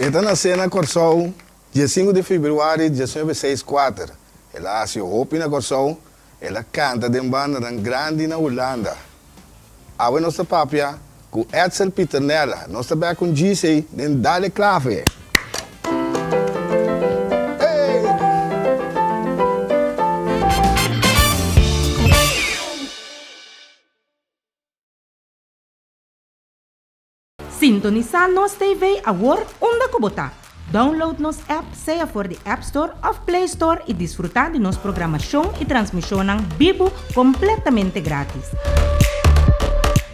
E ta nasé na Kòrsou diesinku di febrüari diesnuebe seis kuater. El a hasi hopi na Kòrsou, el a kanta den bandanan grandi na Hulanda. Awe nos ta papia ku Edsel Pieternella. Nos ta bek un djisei den Dale Clave. Hey! Sintonisá Nos TV awor unda ku bo ta. Download nos app sea for di App Store òf Play Store i disfrutá di nos programashon i transmishonnan bibu kompletamente grátis.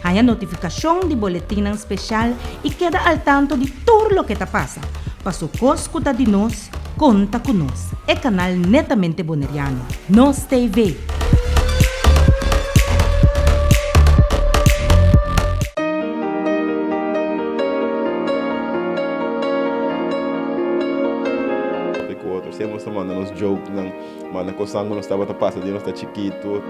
Haña notifikashon di boletinnan speshal i keda al tanto di tur loke ta pasa. Paso kos ku ta di nos, konta ku nos, e kanal netamente boneriano, Nos TV. Ku otro. Siempre nos ta manda nos jokenan, manda kosnan ku nos tabata pasa di nos ta chikitu.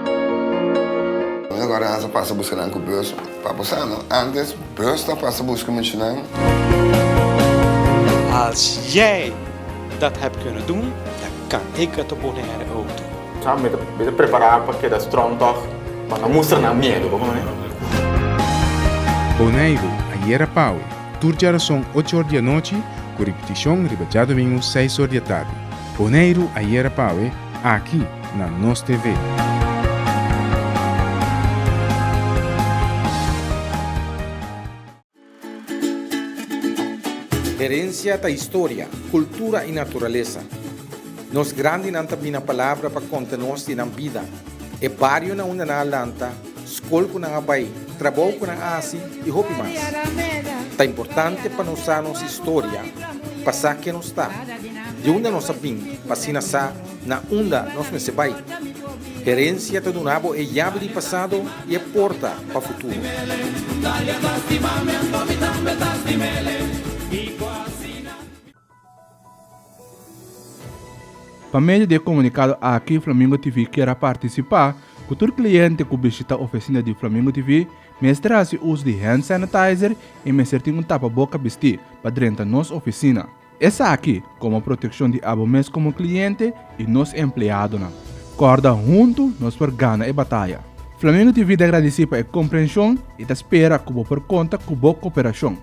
Mi agora a pasa buska nan ku bus. Pa bo sa no, antes bus ta pasa buska muchanan. Als jij dat hebt kunnen doen, dan kan ik het op Bonaire ook doen. Sa mi ta mi ta prepará pa keda strong tòg, pa no mustra nan miedu, bo kononé? Boneiru, ayera pawe, Tur djarason ocho or di anochi ku ripitishon riba djadumingu seis or di atardi. Boneiru ayera pawe aki na Nos TV. Herensia ta historia, kultura i naturalesa. Nos grandinan ta bina palabra pa konta nos di nan bida, e bario na unda nan a lanta, skol ku nan a bai, trabou ku nan a hasi i hopi mas. Ta importante pa nos sa nos historia pa sa ken nos ta, di unda nos a bin pa asina sa na unda nos mester bai. Herensia ta duna bo e yabi di pasado i e porta pa futuro. Pa medio di e komunikado aki Flamingo TV kier a partisipá ku tur kliente ku bishita ofisina di Flamingo TV mester hasi uso di hand sanitizer i mester tin un tapaboka bistí pa drenta nos ofisina. Esaki komo protekshon di abo mes komo kliente i nos empleadonan. Kòrda huntu nos por gana e bataya. Flamingo TV ta gradisí pa e komprenshon i ta spera ku bo por konta ku bo koperashon.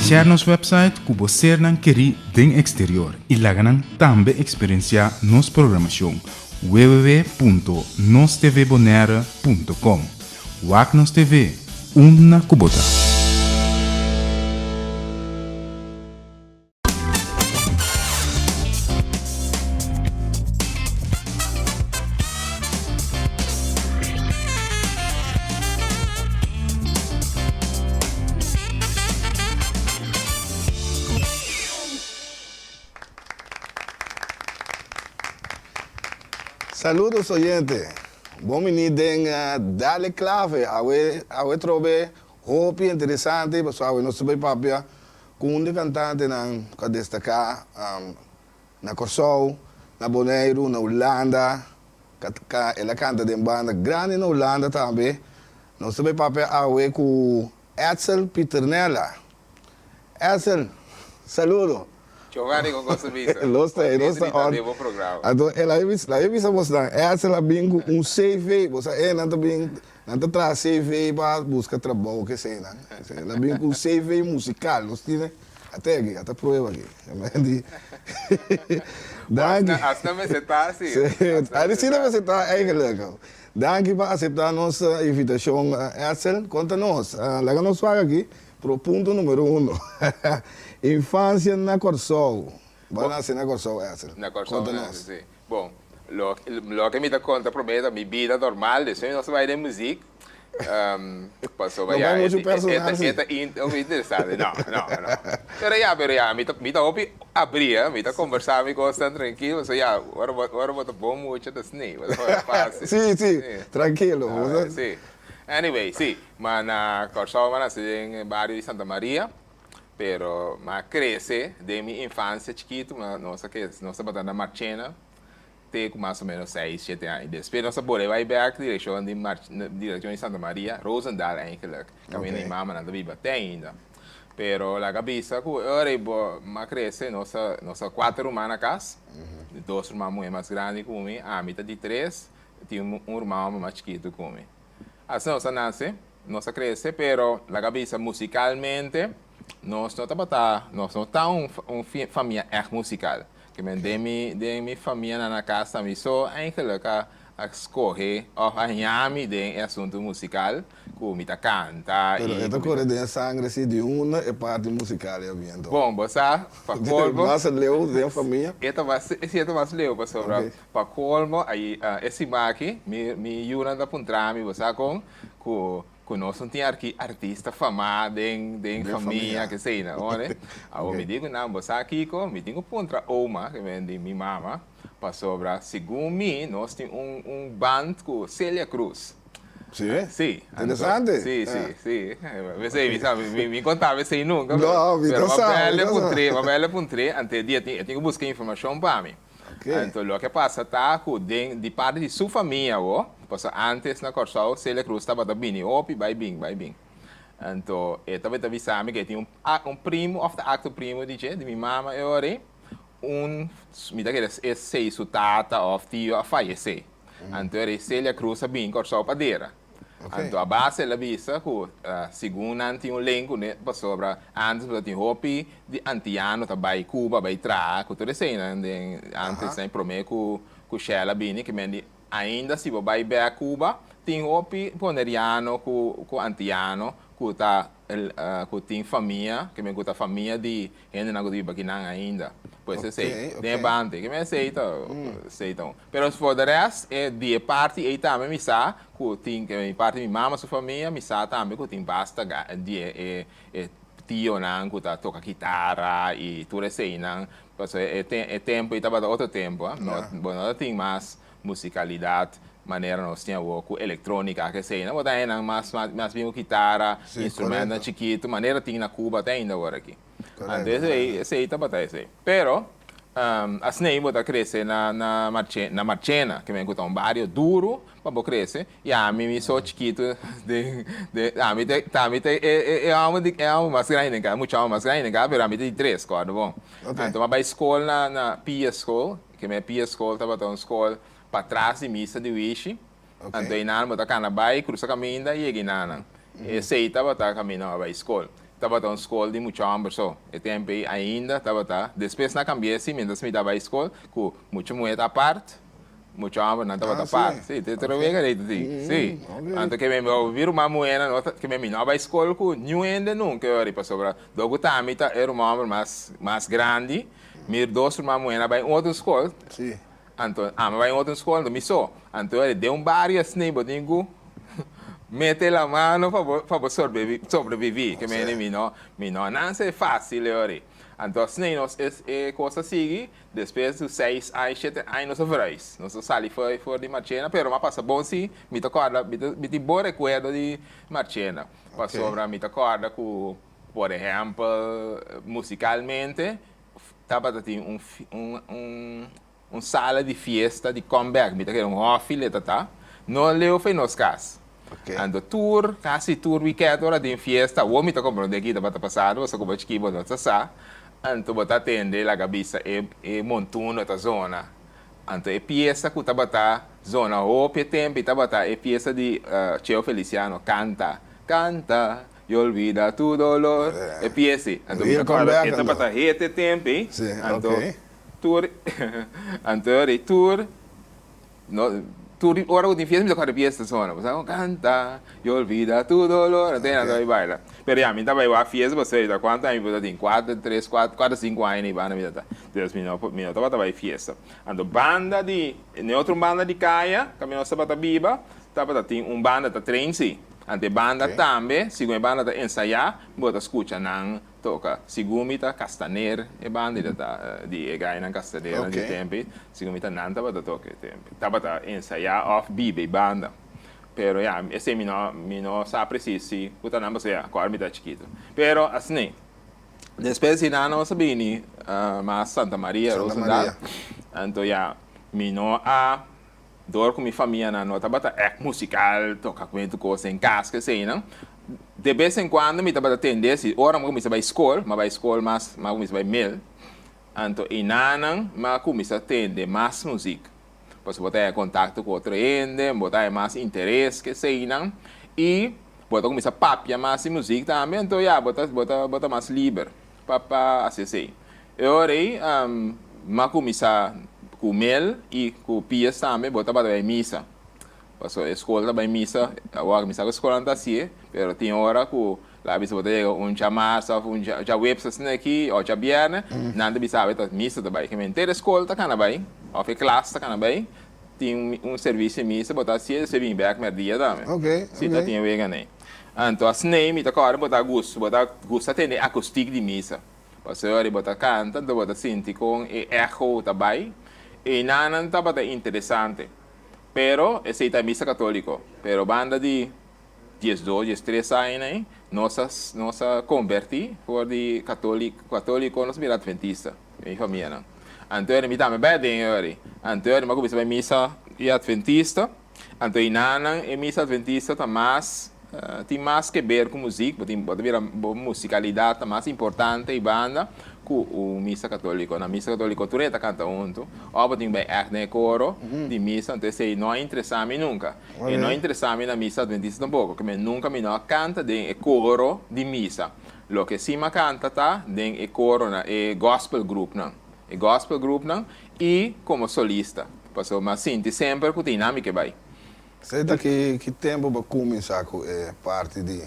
Share nos website ku bo sernan kerí den eksterior i laga nan tambe eksperensiá nos programashon www.nostvbonaire.com Wak nos TV unda ku bo ta. Saludos oyente, bon bini den Dale Clave, awe awe trobe hopi interesante pasobra awe nos ta bay papia Ku un di kantantenan ku a destaká na Kòrsou, na Boneiru, na Hulanda, el a kanta den banda grandi na Hulanda tambe. Nos ta bai papia awe ku Edsel Pieternella. Edsel, saludo. Giovanni con cosa bisa. Los ta, los ta on. Anto el a bisa, el a bisa bosnan, Edsel a bin ku un CV, bo sa e nan ta bin Nan ta traha CV pa buska trabou keseinan. El a bin ku un CV musikal. Nos tin ate aki, ata prueba aki. Danki. Asina mester ta si. Asina mester ta eigenlijk. Danki pa asepta nos invitashon Edsel. Konta nos, laga nos wak aki pro punto numero uno. Infansia na Kòrsou. Bo a nase na Kòrsou Edsel. Na Kòrsou nase si. Bon, loke mi ta konta promé ta mi bida normal, despues mi nos bai den muzik, pasobra ya e ta hopi interesante, no, no, no. Pero ya, pero ya, mi ta mi ta hopi abrí, mi ta kombersá mi kosnan trankil, pasobra ya, ora bo ora bo ta bon mucha ta sni, bo ta hopi fásil. Sí, sí, trankilo. Sí, anyway, sí, ma na Kòrsou mi a nase den e bario di Santa Maria, Pero mi a crece den mi infancia chikitu, nos a nos tabata na Marchena. te ku mas o menos seis, shete aña. Despues nos a bole bai bek direkshon di direkshon di Santa Maria, Roosendaal eigenlijk, kaminda mi mamanan ta biba te ainda. Pero laga bisa ku e ora ei bo a krese, nos a nos a kuater ruman na kas, dos ruman muhé mas grandi ku mi, ami ta di tres, tin un ruman hòmber mas chikitu ku mi. Asina nos a nase, nos a krese, pero laga bisa musikalmente nos no tabata, nos no ta un un famia ègt musikal. Ke men den mi den mi famianan na kas ta mi so eigenlijk a a skohe òf a haña mi den e asuntu musikal ku mi ta kanta Pero i e ta ku mi kore ta. den e sangre si di unda e parti musikal e a bin anto? Bon, bo sa, pa kolmo. Mas leu den famia? E ta mas, si e ta mas leu pasobra Ok. pa kolmo ai e siman aki mi mi yunan ta puntra mi, bo sa kon, ku Ku nos no tin arki artista famá den den Den famia famia. kesei nan ore. Awor mi Ok. di ku nan, bo sa kiko? Mi tin ku puntra oma, ke men di mi mama, pasobra segun mi nos tin un un band ku Celia Cruz. Sí? Sí. Anto, Interesante. sí, sí, Ah. sí. P'esei mi sa, mi mi konta esei nunka, pero No, mi pero ta sa, mi m'a bèl'e ta sa. puntr'é, m'a bèl'e puntr'é, anto e dia e tin e tin ku buska informashon pa mi. Anto loke a pasa ta ku den di parti di su famia awo, pasobra antes na Kòrsou Celia Cruz tabata bini hopi bai bin bai bin. Anto e tabata bisa mi ku e tin un un primu òf ta akto primu di dje, di mi mama e ora ei, un mi ta kere e sei su tata òf tio a fayesé. Anto e ora ei Celia Cruz a bin Kòrsou pa dera. Anto a base el a bisa ku segun nan tin un len kuné pasobra antes bo ta tin hopi di antiano ta bai Cuba bai traha ku tur eseinan den antes nan promé ku ku Shell a bini ke men di ainda si bo bai bek Cuba tin hopi boneriano ku ku antiano ku ta ku tin famia ke men ku ta famia di hendenan ku ta biba akinan ainda pues esei den e banda ke men esei ta esei ta un. Pero for de rest e di e parti ei tambe mi sa ku tin e parti mi mama su famia mi sa tambe ku tin basta di e e tionan ku ta toka kitara i tur eseinan pasobra e e tempo ei tabata otro tempo no bo no ta tin mas musikalidat manera nos tin awor ku elektronika eseinan bo ta haña nan mas mas bien ku kitara instrumentonan chikitu manera tin na Cuba te ainda awor aki. Anto esei, esei tabata esei. Pero, asina ei bo ta krese na, na Marche, na Marchena, ke men ku ta un bario duru pa bo krese, i ami mi so chikitu den, den, ami ta, ta ami ta e, e, e hòmber di, e hòmber mas grandi den kas, mucha hòmber mas grandi den kas, pero ami ta di tres, kòrda bon. Anto mi a bai skol na, na Pia School, ke men Pia School tabata un skol patras di misa di Wishi, Anto einan bo ta kana bai, krusa kaminda i yega einanan. Esei tabata kaminda pa bai skol. Tabata un skol di mucha hòmber so. E tempu ei ainda tabata, despues nan kambi'é si, mientras mi ta bai skol, ku mucha muhé ta apart, mucha hòmbernan tabata apart. Si, te tur wega rei ta di. Si. Anto ke mi mi ruman muhénan no ta, ke mi no a bai skol ku niun hende nunka e ora ei, pasobra dor ku ta mi ta e ruman hòmber mas mas grandi, mi dos ruman muhénan a bai un otro skol. Anto ami bai un otro skol, anto mi so. Anto e den un bario asina bo tin ku mete la mano pa bo pa bo sobrevivi. Ke mende mi no mi no nanse fasil e ora ei. Anto asina nos es e kos a sigui, despues di seis aña shete aña nos a verhuis. Nos a sali for for di Marchena, pero mi a pasa bon si, mi ta kòrda mi ta mi tin bon rekuerdo di Marchena. Pasobra mi ta kòrda ku por ehèmpel musikalmente Tabata tin un un un sala di fiesta di comeback, mi ta kere un hòfi le ta ta, no leu for nos kas. Anto tur, kasi tur wikènt ora tin fiesta, awor mi ta komprondé ki tabata pasando, pasobra ku bo chikí bo no ta sa, anto bo ta atende laga bisa e e montuno ta zona. Anto e piesa ku tabata zona hopi e tempu i tabata e piesa di Cheo Feliciano, Kanta, kanta. Y olvida tu dolor. E piesi. Anto mi ta kòrda e tabata hete temp ei. Anto tur anto ora ei tur no tur ora ku tin fiesta mi ta kòrda e piesi ta sona. Bo sa kon kanta y olvida tu dolor. Anto nan ta bai baila. Pero ya mi ta bai wak fiesta pasobra ta kuantu aña mi por ta tin kuater tres kuater kuater sinku aña na banda mi ta ta. Entonces mi no mi no tabata bai fiesta. Anto banda di ne otro banda di kaya kaminda nos tabata biba tabata tin un banda ta train si. Ante banda tambe, segun e banda ta ensayá, bo ta skucha nan toka. Segun mi ta Castaner e banda ei ta di e gainan Castanernan di e tempu ei, segun mi ta nan tabata toka e tempu ei. Tabata ensayá òf biba e banda. Pero ya, esei mi no mi no sa presis si ku ta nan pasobra ya, kòrda mi ta chikitu. Pero asina, despues di nan nos a bini mas Santa Maria, Roosendaal. Anto ya. Mi no a dor ku mi famianan no tabata ègt musikal, toka kuentu kos den kas keseinan. De bes en kuando mi tabata tende si ora mi a kuminsá bai skol, mi a bai skol mas, mi a kuminsá bai mil, anto einanan mi a kuminsá tende mas muzik. Pasobra bo ta haña kontakto ku otro hende, bo ta haña mas interes keseinan i bo ta kuminsá papia mas di muzik tambe, anto ya bo ta bo ta bo ta mas liber pa pa hasi esei. E ora ei mi a kuminsá ku Mel i ku Pies tambe bo tabata bai misa. Pasobra e skol ta bai misa, awor mi sa ku e skolnan ta hasié, pero tin ora ku laga bisa bo ta yega un djamars òf un djaweps asina aki òf djabièrnè, nan ta bisa awe ta misa ta bai. Keme henter e skol ta kana bai òf e klas ta kana bai, tin un servisio di misa bo ta hasié, despues bini bèk mèrdia tambe. Si ta tin e weganan ei. Anto asina ei mi ta kòrda bo ta gusta, bo ta gusta tende e akustik di misa. Pasobra bo ta kanta, anto bo ta sinti kon e echo ta bai. Einanan tabata interesante. Pero esei ta misa katoliko. Pero banda di diesdos, diestres aña ei, nos a nos a kombertí for di katoliko nos bira atventista, mi famianan. Anto mi tambe bai aden e ora ei. Anto mi a kuminsá bai misa di atventista. Anto einanan e misa atventista ta mas tin mas ke ber ku muzik, bo tin bo ta bira bo musikalidat ta mas importante ei banda ku un misa katoliko. Na misa katoliko tur hende ta kanta huntu òf bo tin bai ègt den e koro di misa, anto esei no a interesá mi nunka. E no a interesá mi na misa atventista tampoko, ke mi nunka mi no a kanta den e koro di misa. Loke sí mi a kanta ta den e koronan, e gospel groupnan. E gospel groupnan i komo solista, pasobra mi a sinti semper ku tin ami ke bai. Esei ta ki ki tempu bo kuminsá ku e parti di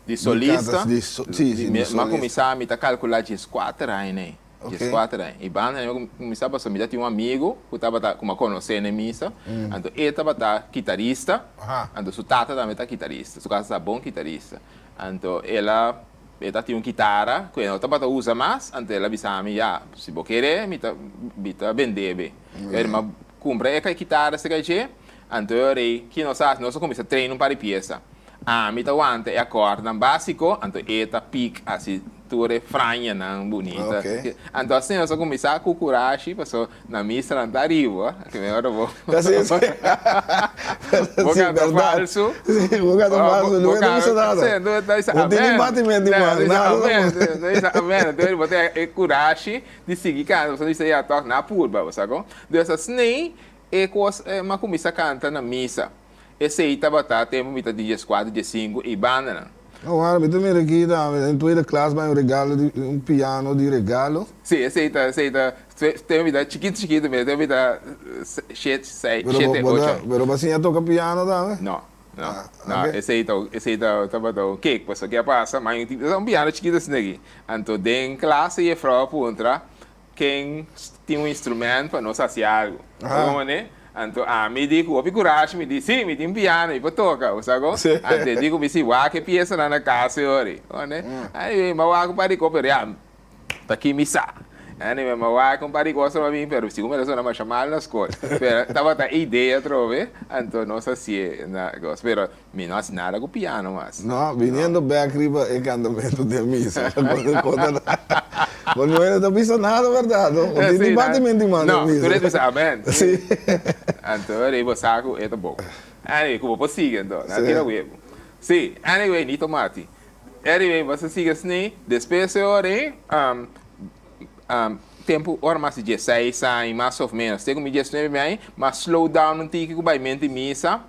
Di solista? Di si, si, di Mi a solista. kuminsá, mi ta kalkulá dieskuater aña nei, Oké. dieskuater aña. I banda mi a kuminsá pasobra mi ta tin un amigu ku tabata, ku mi a konosé na e misa, anto e tabata kitarista, anto su tata tambe ta kitarista, su kasa ta bon kitarista. Anto el a E ta tin un kitara ku e no tabata usa mas, anto el a bisa mi, Ya, si bo kere, mi ta mi ta bend'é be. Pero mi a kumpra e kitara serka dje, anto e ora ei, ki nos a hasi? Nos a kuminsá train un par di piesa. Ami ta wanta e akòrdnan básiko, anto e ta pik hasi tur e franjanan bunita. Anto asina nos a kuminsá ku kurashi, pasobra na misa nan ta ariba, ke mi ora bo bo kanta falsu. Sí, bo kanta falsu, no ta bisa nada. Sí, no ta bisa No tin ni amen. batimento di man, No ta bisa nada amen, tampoco. no ta bisa amen. Entonces bo tin e kurashi di sigui kanta, bo bisa ya tòg nan a purba, bo sa kon. Dus asina e kos mi a kuminsá kanta na misa. Esei tabata tempu mi ta di dieskuater, diesinku ei bandanan. Oh wara, mi ta mira aki tambe den tweede klas bai un regalo di un piano di regalo. Sí, esei ta, esei ta, tempu mi ta chikitu chikitu mes, tempu mi ta shet, sei, Pero shete, bo ta, ocho. pero bo a siña toka piano tambe? No, no, Ah, no, ok. esei ta, esei ta, tabata un kek, pasobra ke a pasa, ma un piano chikitu asina aki. Anto den klas e jefrouw a puntra, Ken tin un instrument pa nos hasi algu. Aha. Bo mane? Anto ami di ku hopi kurashi mi di, si, mi tin piano, mi por toka. Bo sa kon? Sí. Anto e di ku mi si, wak e piesanan na kas e ori. Bo mane? Anyway, mi a wak un par di kos, pero ya, ta ki mi sa. Anyway, mi a wak un par di kos riba mi, pero sigur mi ta sona masha mal na skol. Pero tabata e idea atrobe, anto nos hasié na kos. Pero Mi no hasi nada ku piano mas. No, biniendo bek riba e kantamentu den misa. Bo no hende ta bisa nada berdad no. Bo tin ni batimento di man den misa. No, tur e bisa amen. Si. Anto riba sa ku e ta bon. Anyway, ku bo por sigui anto. Nan tira webu. Si, anyway, ni tomati. Anyway, bo sa sigui asina. Despues e ora ei, tempu ora mas di dieseis aña, mas of menos, te ku mi diesnuebe aña, m'a slow down un tiki ku baimento di misa.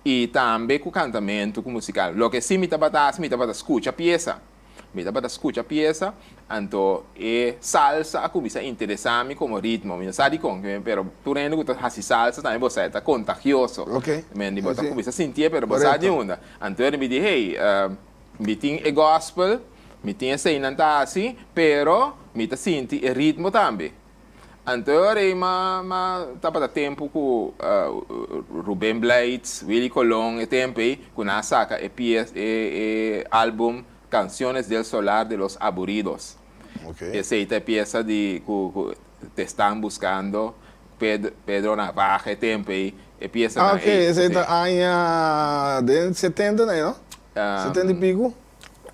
I tambe ku kantamentu ku musikal. Loke si mi tabata hasi, mi tabata skucha piesa. Mi tabata skucha piesa, anto e salsa a kuminsá interesá mi komo ritmo. Mi no sa dikon, pero tur hende ku ta hasi salsa tambe bo sa e ta kontagioso. Men di bo ta kuminsá sintié pero bo sa di unda. Anto mi di, hey, mi tin e gospel, mi tin eseinan ta hasi, pero mi ta sinti e ritmo tambe. Anto e ora ei ma ma tabata tempu ku Ruben Blades, Willy Colon e tempu ei ku nan a saka e pies e e album Canciones del Solar de los Aburridos. Esei ta e piesa di ku ku Te Están Buscando, Pedro Pedro Navaja e tempu ei e piesanan Ah, ok, ei. esei ta aña den setenta nan ei no? Setenta i piku?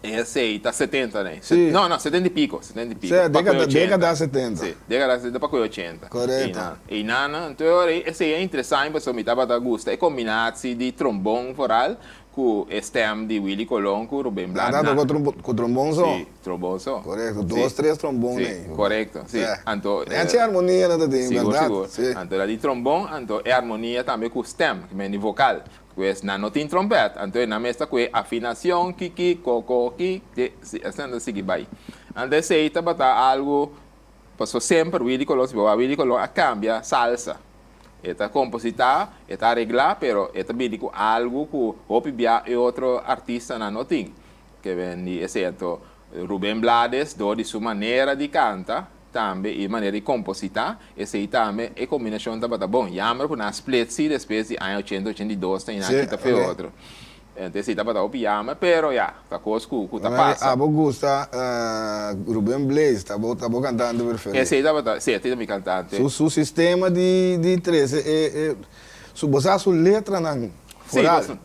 Esei ta 70 ne. Sí. No, no, 70 y pico, 70 y pico. Sea, Pa década, cu 80. década 70. Sí, década 70 pa cu 80. Correcto. Einan, einan, anto ora esei e interesante pasobra mi tabata gusta e combinatie di trombon vooral cu e stem di Willy Colon cu Rubén Blades. Nan ta toca cu trombon so? Sí, trombon so. Correcto, Sí. dos, tres trombon Sí, ei. correcto, sí. Yeah. Anto, E haci armonia nan ta tin, Sigur, berdad? sigur. Sí. Anto la di trombon, anto e armonia tambe cu stem, cu men di vocal. Pues nan no tin trompet, anto e nan mes ta cu e afinacion, ki ki, ko ko, ki, ki, si, asina nan ta sigui bay. Anto esey tabata algo, pasobra semper Willy Colon, si bo wak Willy Colon a cambia salsa. E ta composita, e ta aregla, pero e ta bini cu algo cu hopi bia e otro artistanan no tin. Ke ben di esey anto Ruben Blades dor di su manera di canta tambe y manera di composita esey tambe e combinacion tabata bon. Jammer cu nan split si despues di aña ochenta, 82 ta y nan kita fe otro. Ento esey tabata hopi jammer pero ya ta cos cu cu ta pasa. Abo gusta Ruben Blades ta bo ta bo cantante preferi? Esey tabata si esey ta mi cantante. Su su sistema di di trece e e su bo sa su letranan foral.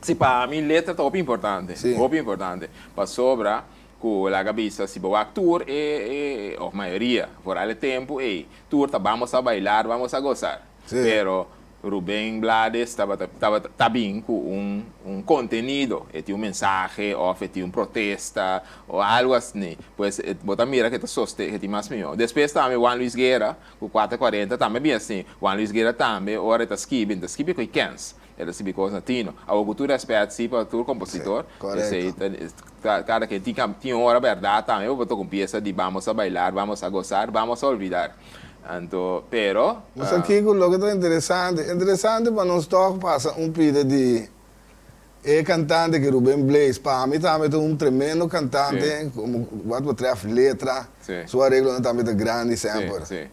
Si pa mi letra ta hopi importante, hopi importante, pasobra ku laga bisa si bo wak tur e e of mayoria foral e tempu ey tur ta bamos a bailar bamos a gozar pero Ruben Blades tabata tabata ta bin ku un un kontenido e tin un mensahe of e tin un protesta o algo asni pues bo ta mira ke ta soste ke tin mas miho despues tambe Juan Luis Guerra ku kuater kuarenta tambe bin asni Juan Luis Guerra tambe ora e ta skibi e ta skibi ku e kens. E ta sibi kos na tino. Awor ku tur rèspèt si pa tur kompositor, esei ta kada ken tin tin ora bèrdat tambe bo por toka un piesa di Vamos a bailar, vamos a gozar, vamos a olvidar. Anto, pero. Nos ta kiko loke ta interesante. Interesante pa nos tòg pasa un pida di e kantante ki Ruben Blades. Pa mi tambe ta un tremendo kantante, komo wat betrèft letra, su areglonan tambe ta grandi semper.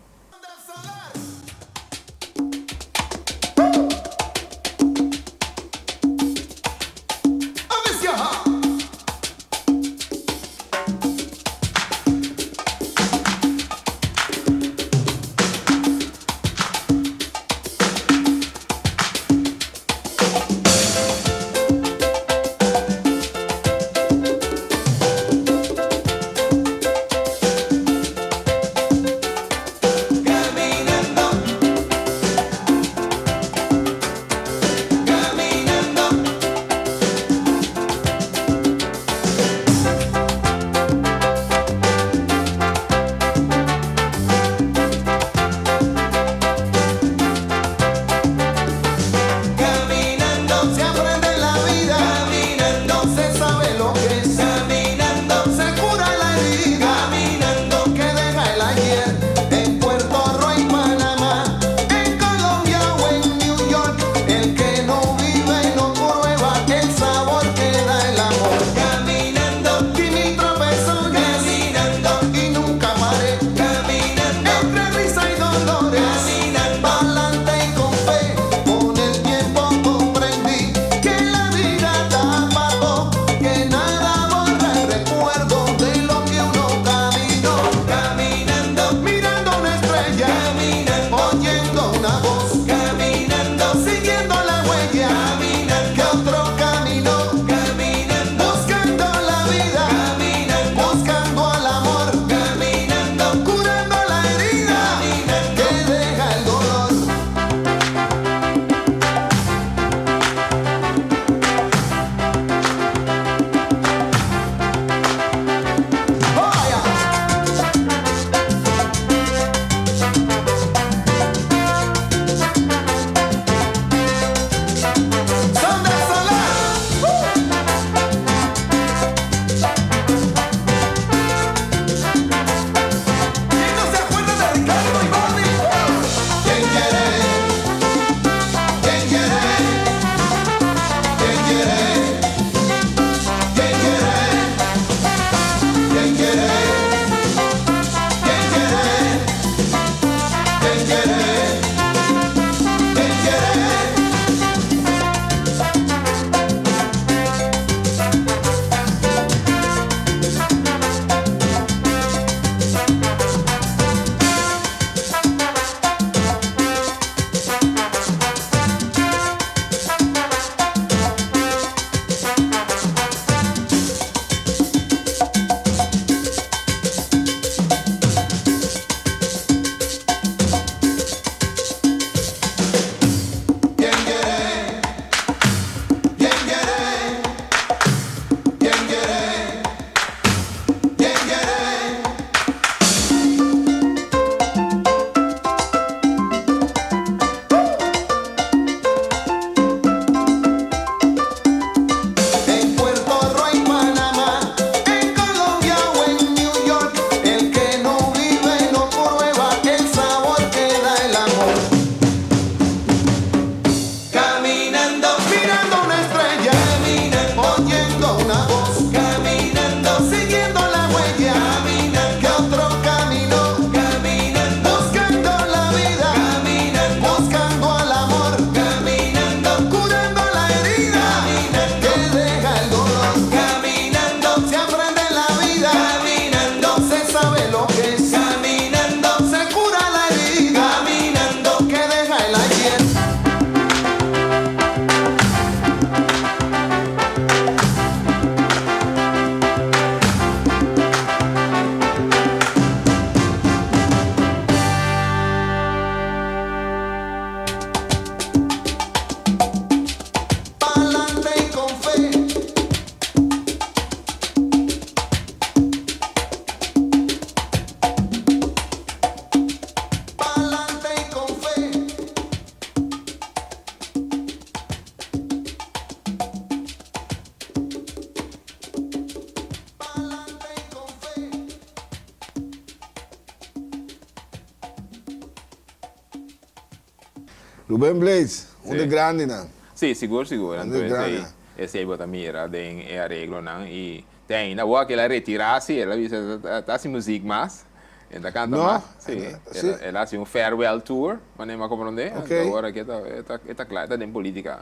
Ruben Blades, un di grandinan. Sí, sigur, sigur. Un di Anto esei, grandinan. esei bo ta mira den e areglonan i te ainda awor ku el a retirá sí, el a bisa ta ta hasi muzik mas, el ta kanta No? mas, sí. Sí. El a el a hasi un farewell tour, manera mi a komprondé, Ok. anto awor aki e ta e ta e ta kla, e ta den politika.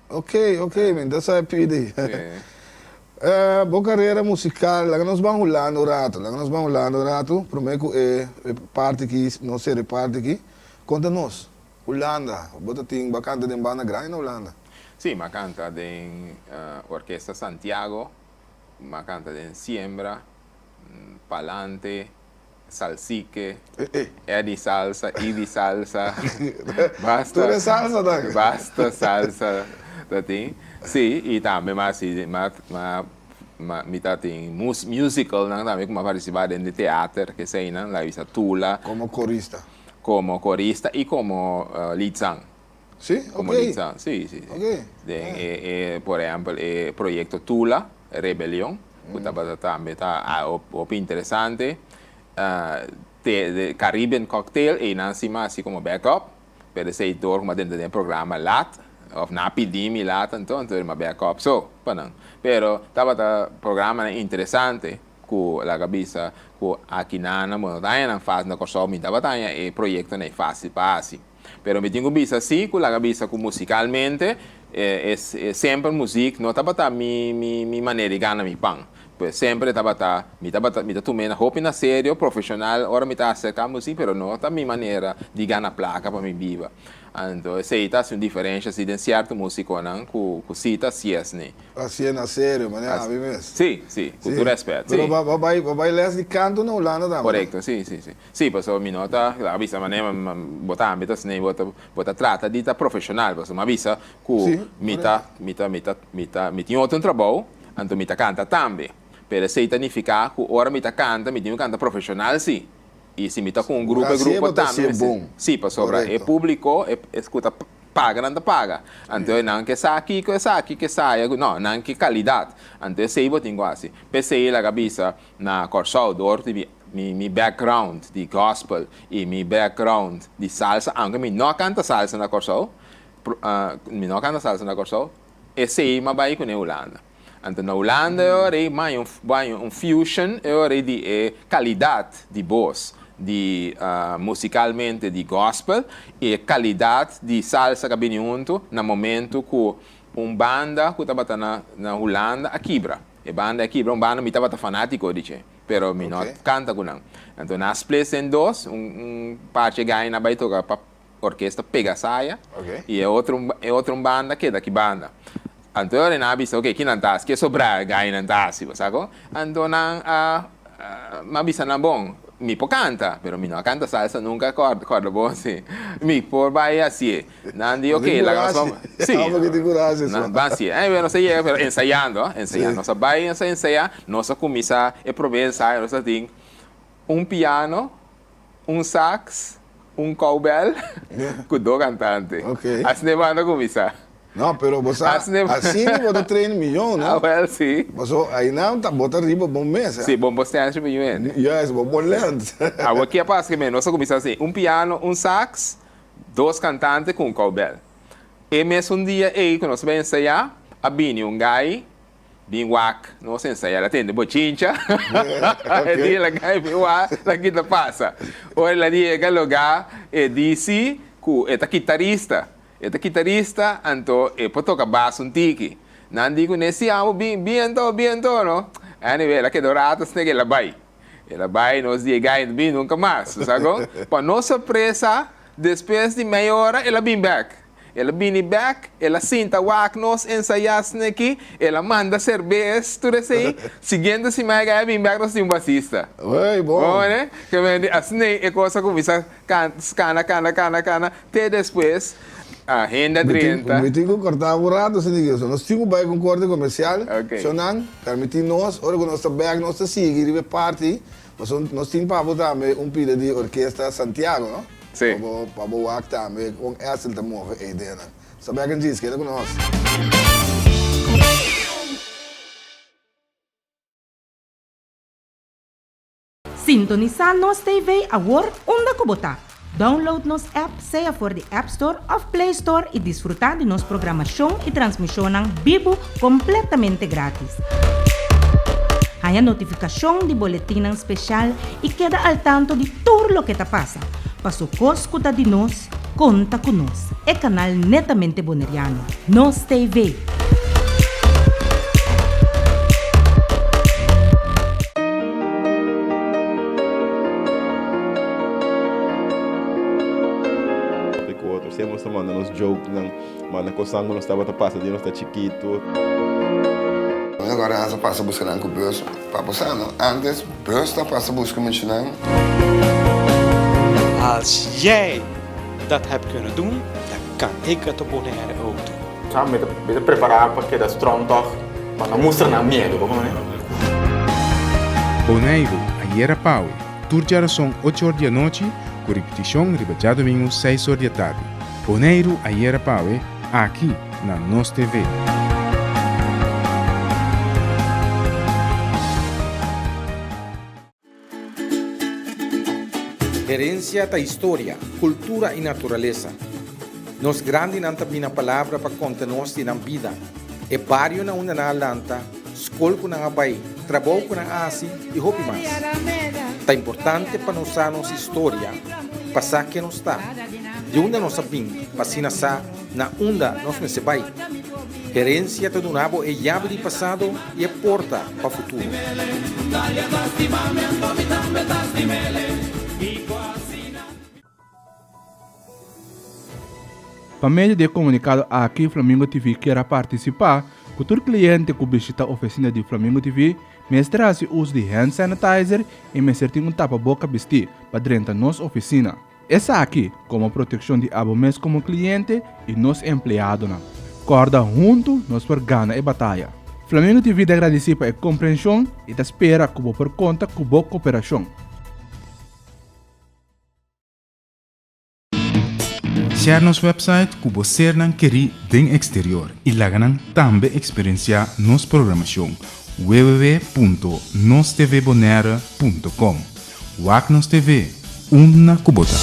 Ok, ok, mi ta sa e pidi. Sí. Bo carera musical, laga nos ban Hulanda un rato, laga nos ban Hulanda un rato, prome cu e parti aki, nos cera e parti aki, conta nos, Hulanda, bo ta tin, bo a canta den banda grandi na Hulanda? Sí, mi a canta den Orquesta Santiago, mi a canta den Siembra, Palante, Salsique, Eddie Salsa, Ibi Salsa, basta. Tur e salsa ta. Basta salsa ta tin. Sí, y tambe m'a hasi, m'a, m'a, m'a, mi ta tin mus, musicalnan tambe ku m'a participa den di teater, keseinan, la bisa Tula. Komo korista. Komo korista y komo liedzang. Sí? Komo Ok. liedzang, sí, sí, sí. Ok. Den e, e, por ehempel, e proyecto Tula, Rebelion, ku tabata tambe ta hopi interesante. Te de Caribbean Cocktail, einan sí m'a hasi komo backup, pero esei dor ku m'a drenta den e programa lat, òf nan a pidi mi lat anto, anto m'a backup so pa nan. Pero tabata programanan interesante ku laga bisa ku akinan bo no ta haña nan fásil na Kòrsou, mi tabata haña e proyektonan ei fásil pa hasi. Pero mi tin ku bisa sí ku laga bisa ku musikalmente e semper muzik no tabata mi mi manera di gana mi pan. Pues semper e tabata mi tabata mi ta tum'é hopi na serio, profeshonal ora mi ta aserká muzik pero no ta mi manera di gana plaka pa mi biba. Anto esei ta hasi un diferensha si den sierto musikonan ku ku sí ta hasié asni. Hasié na serio, manera abi mes. Sí, sí, ku tur rèspèt, sí. Pero bo bai bo bai lès di kanto na Hulanda tambe? Korekto, sí, sí, sí. Sí, pasobra mi no ta a bisa manera bo tambe ta asina bo ta bo ta trata di ta profesional pasobra mi a bisa ku mi ta mi ta mi ta mi ta mi tin otro trabou anto mi ta kanta tambe pero esei ta nifiká ku ora mi ta kanta mi tin ku kanta profesional si i si mi ta ku un grupo e grupo tambe mester sí pasobra e públiko e ku ta paga nan ta paga anto nan ke sa kiko esaki ke saya no nan ke kalidat anto esei bo tin ku hasi p'esei laga bisa na Kòrsou dor di mi Mi mi background di gospel y mi background di salsa, aunke mi no a canta salsa na Kòrsou, mi no a canta salsa na Kòrsou, esei m'a bai kuné Hulanda. Anto na Hulanda e ora ei m'a haña un un fusion e ora ei di e calidad di bos di musicalmente di gospel y e calidad di salsa ku a bini hunto na momento ku un banda ku tabata na na Hulanda a kibra. E banda a kibra, un banda mi tabata fanatico di dje. Pero mi no canta cu nan. Anto nan a split den dos, un parche gai nan bay toca pa orkesta Pegasaya y e otro e otro banda keda ki banda. Anto e ora nan a bisa ok ki nan ta haci, ke sobra gai nan ta haci bo sa con. Anto nan a a bisa nan bon mi por canta pero mi no a canta salsa nunca corda bon si mi por bay haci'e. Nan di ok laga nos ban si nan ban si anyway nos a yega pero ensayando ensayando nos a bai nos a ensaya nos a kuminsá e prome ensayo nos a tin un piano un sax un cowbell ku dos kantante asina e banda kuminsá. No pero bo sa asina bo ta train miyon no awel si paso ainan ta bo ta riba bo mes. Si bo bo stènsha bo yuende yes bo bo lent. Awor ke a pasa ke nos a kuminsá si un piano un sax Dos kantante ku un cowbell. E mesun dia ei ku nos bai ensayá, a bini un gai bin wak nos ensayá. El a tende bochincha. E dia el a gai bin wak la kita pasa. Ora el a yega lugá e disi ku e ta kitarista. E ta kitarista anto e por toka bas un tiki. Nan di kuné, si amo bin bin anto bin anto no. Anyway el a keda un rato asina ku el a bai. El a bai nos di e gai no bin nunca mas. Bo sa con? Pa nos sorpresa, despues di mei ora el a bin bek. El a bini bek, el a sinta wak nos ensaya sneki, el a manda cerbes, tur esey. Siguiente siman e gai a bin bek nos tin un basista. Ey, bon. Bon, ne? Ke men di asina e cosa cuminsa cana, cana, cana, cana, te despues hende a drenta. Mi tin cu corta un rato, señor Gilson. Nos tin cu bai cu un corte comercial. Ok. Shonan. Permití nos, ora ku nos ta bèk nos ta sigui riba e parti, pasobra nos tin pa bo tambe un pida di Orkesta Santiago, no? Sí. Pa bo, pa bo wak tambe kon Estel ta move e ideanan. Nos ta bèk en djis, keda ku nos. Sintonisá Nos TV awor unda ku bo ta. Download nos app sea for di App Store òf Play Store i disfrutá di nos programashon i transmishonnan bibu kompletamente grátis. Haña notifikashon di boletinnan speshal i keda al tanto di tur loke ta pasa. Paso kos ku ta di nos, konta ku nos. E kanal netamente boneriano. Nos TV. Ku otro siempre nos ta manda nos jokenan, manda kosnan ku nos tabata pasa di nos ta chikitu. Mi agora a pasa buska nan ku bus pa bo sa no antes bus ta pasa buska muchanan. Als jij dat hebt kunnen doen, dan kan ik het op Bonaire ook doen. Sa mi ta mi ta prepará pa keda strong tòg, pa no mustra nan miedu, bo kono? Boneiru, ayera pawe, tur djarason ocho or di anochi, ku ripitishon riba djadumingu seis or di atardi. Boneiru, ayera pawe, aki na Nos TV. Herencia ta historia, cultura y naturalesa. Nos grandinan ta bina palabra pa conta nos di nan bida, e bario na unda nan a lanta, scol cu nan a bay, trabou cu nan a haci y hopi mas. Ta importante pa nos sa nos historia pa sa ken nos ta, di unda nos a bin pa asina sa na unda nos mester bay. Herencia ta duna bo e yabi di pasado y e porta pa futuro. Pa medio di e komunikado aki Flamingo TV kier a partisipá ku tur kliente ku bishita ofisina di Flamingo TV mester hasi uso di hand sanitizer i mester tin un tapaboka bistí pa drenta nos ofisina. Esaki komo protekshon di abo mes komo kliente i nos empleadonan. Kòrda huntu nos por gana e bataya. Flamingo TV ta gradisí pa e komprenshon i ta spera ku bo por konta ku bo koperashon. Share nos website ku bo sernan kerí den eksterior i laga nan tambe eksperensiá nos programashon www.nostvbonaire.com. Wak nos TV, unda ku bo ta.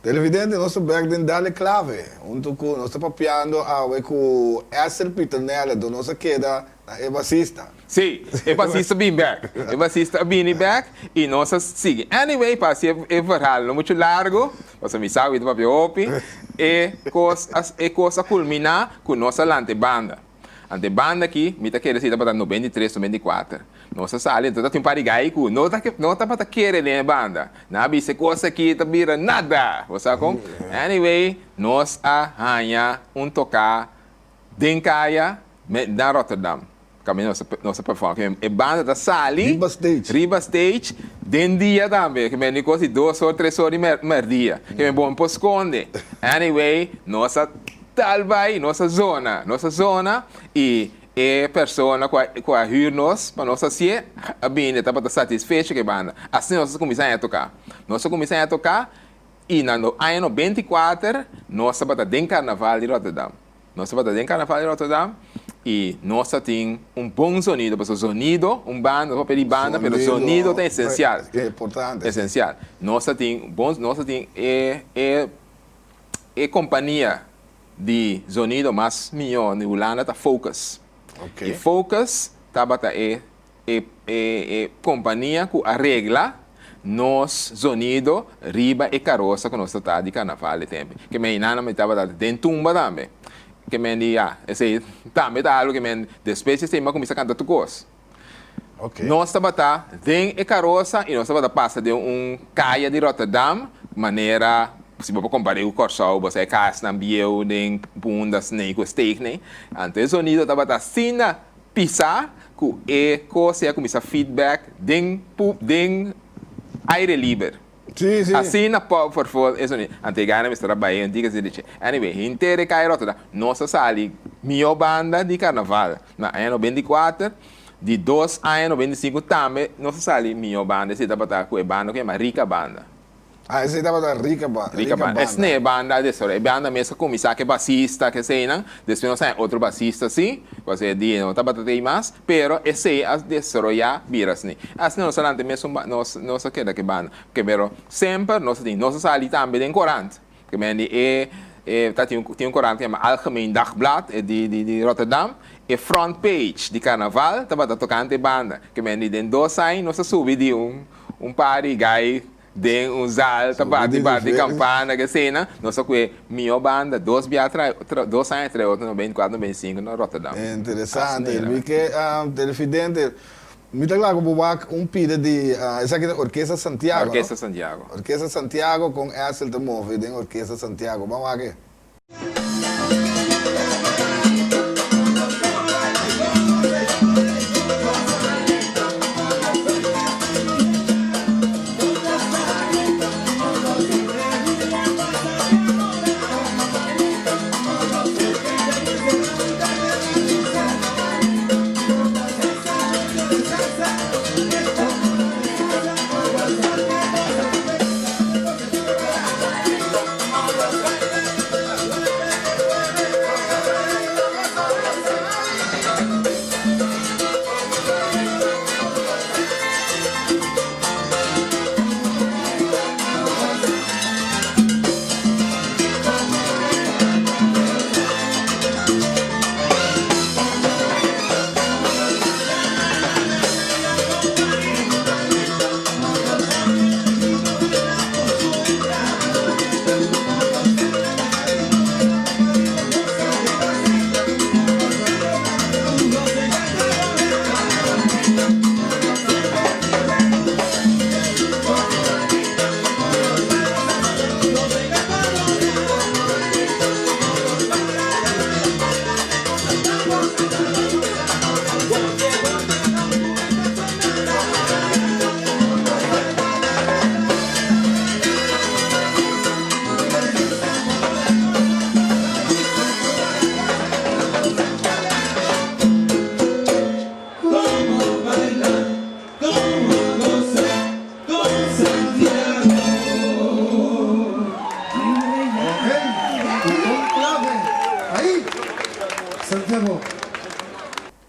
Televidente, nos ta bek den Dale Clave, hunto cu nos ta papiando awe cu Esther Pieternella, do nos a keda na e basista. Sí, e basista bin bek. E basista a bini bek y nos a sigui. Anyway, pa haci e verhaal no mucho largo, pasobra mi sa cu mi ta papia hopi, e cos a e cos a culmina cu nos a lanta e banda. Ante banda aki, mi ta kere si tabata 93, 94. Nos a sali, enton tatin un par di gai ku no ta no tabata kere den e banda. Nan a bisa e kos aki ta bira nada! Bo sa kon? Anyway, nos a haña un toká den kaya na Rotterdam. Kaminda nos a nos a perform. E banda ta sali Riba stage. riba stage den dia tambe. Ke men di kos di dos or, tres or di merdia. Ke men bon por skonde. Anyway, nos a Tal bai nos a zona, nos a zona y e persona cu a cu a huur nos pa nos hacié a bini e tabata satisfecho cu e banda. Asina nos a cuminsa haña toca. Nos a cuminsa haña toca y na no aña 94 nos tabata den carnaval di Rotterdam. Nos tabata den carnaval di Rotterdam y nos a tin un bon sonido pasobra sonido un banda no papia di banda pero sonido ta esencial. Importante. Esencial. Nos a tin bon nos a tin e e. E kompania di zonido mas mihó di Hulanda ta Focus. I Focus tabata e e e kompania ku a regla nos zonido riba e karosa ku nos ta ta di karnaval e tempu. Ke men nan mi tabata den tumba tambe. Ke men di ya, esei tambe ta algu ke men despues di esei mi a kuminsá kanta tur kos. Nos tabata den e karosa i nos tabata pasa den un kaya di Rotterdam, manera si bo por kompar'é ku Kòrsou, bo sa e kasnan bieu den Punda, Snei ku Steeg nei. Anto e zonido tabata asina pisá ku e kos ei a kuminsá feedback den den aire liber. Sí, sí. Asina powerful e zonido. Anto e gana mester a bai un tika asina di che. Anyway, henter e kaya Rotterdam, nos a sali mihó banda di karnaval na aña 94. Di dos aña 95 tambe nos a sali mihó banda, esei tabata ku e banda ku yama Rica Banda. Ah, esei tabata Rica Banda. Rica Banda. Esne e banda a desaroyá. E banda mes a kuminsá ku e basista, ku eseinan. Despues nos haña otro basista sí, ku esei dia no tabata tei mas, pero esei a desaroyá bira asina. Asina nos a lanta e mesun ba, nos nos a keda ku e banda. Pero semper nos a tin, nos a sali tambe den korant. Ke men di e e ta tin un tin un korant ku yama Algemeen Dagblad e di di di Rotterdam. E front page di karnaval tabata tokante e banda. Ke men di den dos aña nos a subi di un un par di gai den un zal ta bati bati kampana ke eseinan. Nos a kue mihó banda dos bia tra tra dos aña tra e otro 94 95 na Rotterdam. Interesante. Mi ke televidente Mi ta kla ku bo wak un pida di, esaki ta Orkesta Santiago, no? Orkesta Santiago. Orkesta Santiago, kon Edsel ta move den Orkesta Santiago. Ban wak e.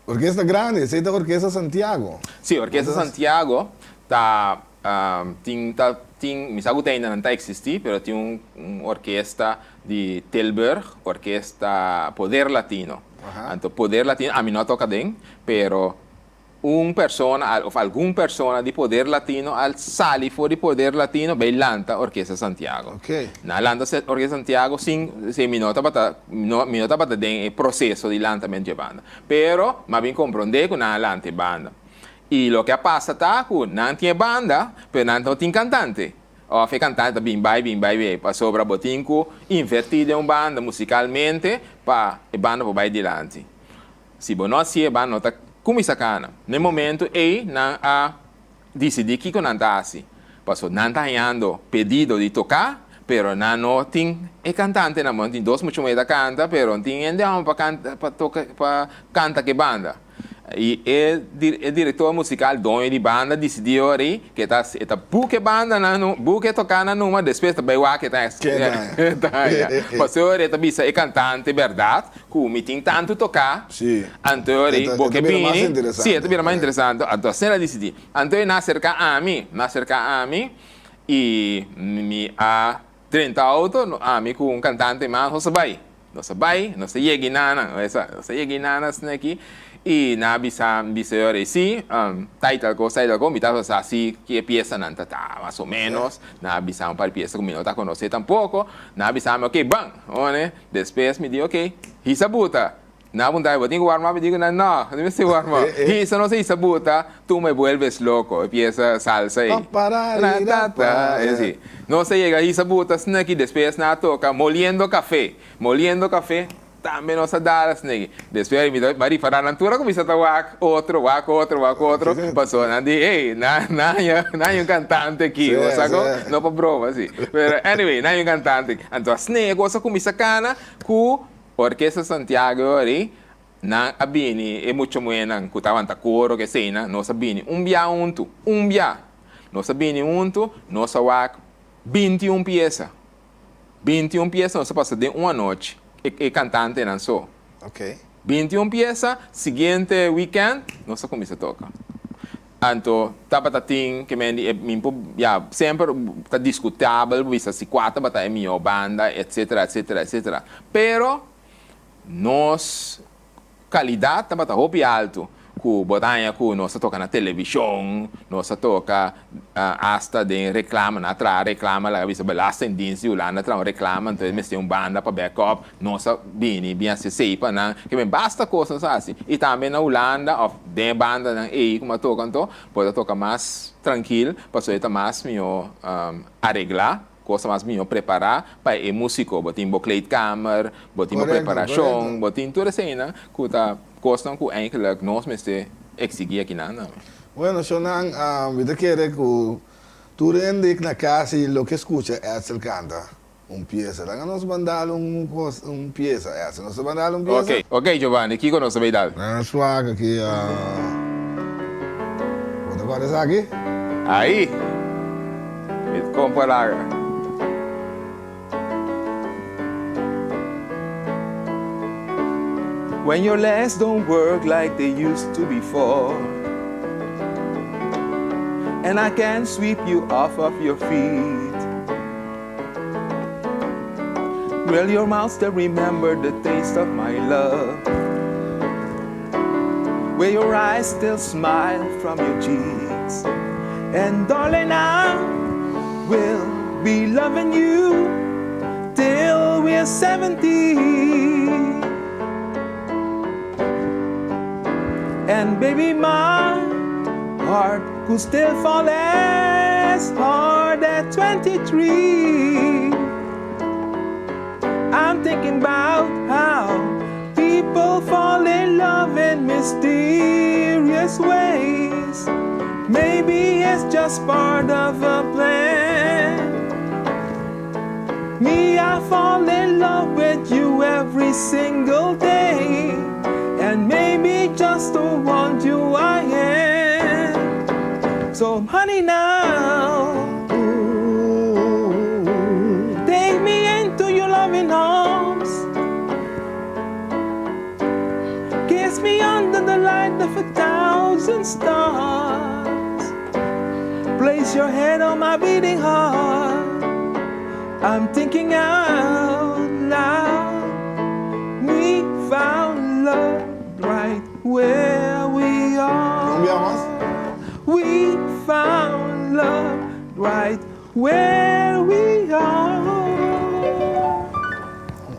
Orkesta grandi, esei ta Orkesta Santiago. Sí, Orkesta Santiago ta tin ta tin, mi sa ku ta ainda nan ta eksistí, pero tin un un orkesta di Tilburg, Orkesta Poder Latino. Anto Poder Latino, ami no a toka den, pero Un persona al of algun persona di Poder Latino al sali for di Poder Latino bay lanta Orkesta Santiago. Nan a lanta Orkesta Santiago sin si mi no tabata no mi no tabata den e proceso di lantamento di e banda. Pero mi a bin comprende cu nan a lanta e banda. Y loke a pasa ta cu nan tin e banda pero nan no tin cantante. Of e cantante ta bin bay bin bay bay pasobra bo tin cu inverti den un banda musicalmente pa e banda por bay dilanti. Si bo no hasié, ba no ta kuminsá kana. Na e momentu ei nan a disidí kiko nan ta hasi. Pasobra nan ta hañando pedido di toká, pero nan no tin e kantantenan. Bo no tin dos mucha muhé ta kanta, pero no tin hende hòmber pa kanta pa toka pa kanta ku e banda. I e e direktor musikal, doño di banda, disidí ora ei ku e ta e ta buka e bandanan nu buka e tokánan numa, despues ta bai wak e ta e ta haña. Pasobra ora e ta bisa e kantante bèrdat. Ku mi tin tantu toká, anto ori bo ke bini, sí, e ta bira mas interesante, anto asina el a disidí. Anto e na aserká ami, na aserká ami, i mi a drenta outo, ami ku un kantante mas, nos a bai. Nos a bai, nos a yega inana, nos a yega inana asina aki, i nan a bisa, bisa e ori, sí, ta i tal kos, ta i tal kos, mi tabata sa si ki e piesanan ta ta, mas o ménos, nan a bisa un par di piesa ku mi no ta konosé tampoko, nan a bisa mi, oke, ban, one. Despues mi di, ok, hisa buta. Nan a puntra mi, bo tin ku warm up? Mi di ku nan, no, no mester warm up. Hisa nos a hisa buta, tu me vuelves loco, e piesa salsa ei. Esi. Nos a yega hisa buta sneki, despues nan a toka Moliendo Café. Moliendo Café tambe nos a dal sneki. Despues mi ta ripará nan tur a kuminsá ta wak otro, wak otro, wak otro, pasobra nan di, hey, nan nan haña un kantante aki, bo sa kon? No pa broma si. Pero anyway, nan haña un kantante aki. Anto asina e kos a kuminsá kana ku Orkesta Santiago e ora ei. Nan a bini, e mucha muhénan ku tabanta koro ku eseinan, nos a bini un bia huntu, un bia. Nos a bini huntu, nos a wak 21 piesa. 21 piesa nos a pasa den un anochi, e e kantantenan so. Ok. 21 piesa, siguiente weekend nos a kuminsá toka. Anto tabata tin ke men di e mi por ya semper ta diskutabel bisa si kua tabata e mihó banda etcetera etcetera etcetera pero nos kalidat tabata hopi altu ku bo ta haña ku nos ta toka na televishon nos ta toka asta den reklama nan a traha reklama laga bisa belastingdienst di Hulanda a traha un reklama anto e mester un banda pa back up Nos a bini bin hasi esei pa nan, ke men basta kos nos a hasi. I tambe na Hulanda òf den e bandanan ei ku mi a toka anto, bo ta toka mas trankil pasobra e ta mas mihó areglá, kos ta mas mihó prepará pa e músiko. Bo tin bo kleedkamer, bo tin bo preparashon, bo tin tur eseinan ku ta kosnan ku eigenlijk nos mester eksigí akinan tambe. Bueno, shownan, mi ta kere ku tur hende na kas i loke skucha Edsel kanta. Un piesa. Laga nos mandal un cos, un piesa. Esa nos ta mandal un piesa. Ok, ok Giovanni, kiko nos ta bay dal? Na swak aki, bo ta corda esaki? Ahí! Mi ta compra laga. When your legs don't work like they used to before And I can't sweep you off of your feet Will your mouth still remember the taste of my love? Will your eyes still smile from your cheeks? And darling, I will be loving you till we're 70. And baby, my heart could still fall as hard at 23. I'm thinking about how people fall in love in mysterious ways. Maybe it's just part of a plan. Me, I fall in love with you every single day. And maybe just to want you I am. So, honey, now take me into your loving arms. Kiss me under the light of 1,000 stars. Place your head on my beating heart. I'm thinking out loud. We found love right where we are. We found love right where we are.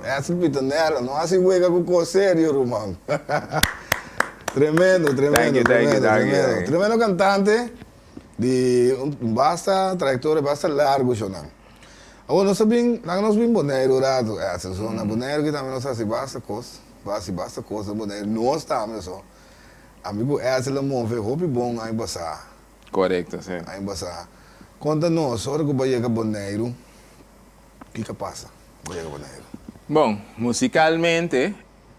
Edsel Pitonella, no hasi wega ku kos serio, ruman. Tremendo, tremendo, Thank you, thank you, tremendo, thank you, tremendo. thank you. Tremendo kantante di un basta trayektoria basta largu shownan. Awor nos a bin, laga nos bin Boneiru un ratu, Edsel. So na Boneiru ki tambe nos hasi basta kos, hasi basta kos na Boneiru. Nos tambe so. Ami ku Edsel a move hopi bon aña pasá. Korekto, si. Aña pasá. Konta nos, ora ku bo a yega Boneiru, kiko a pasa bo yega Boneiru? Bon, musikalmente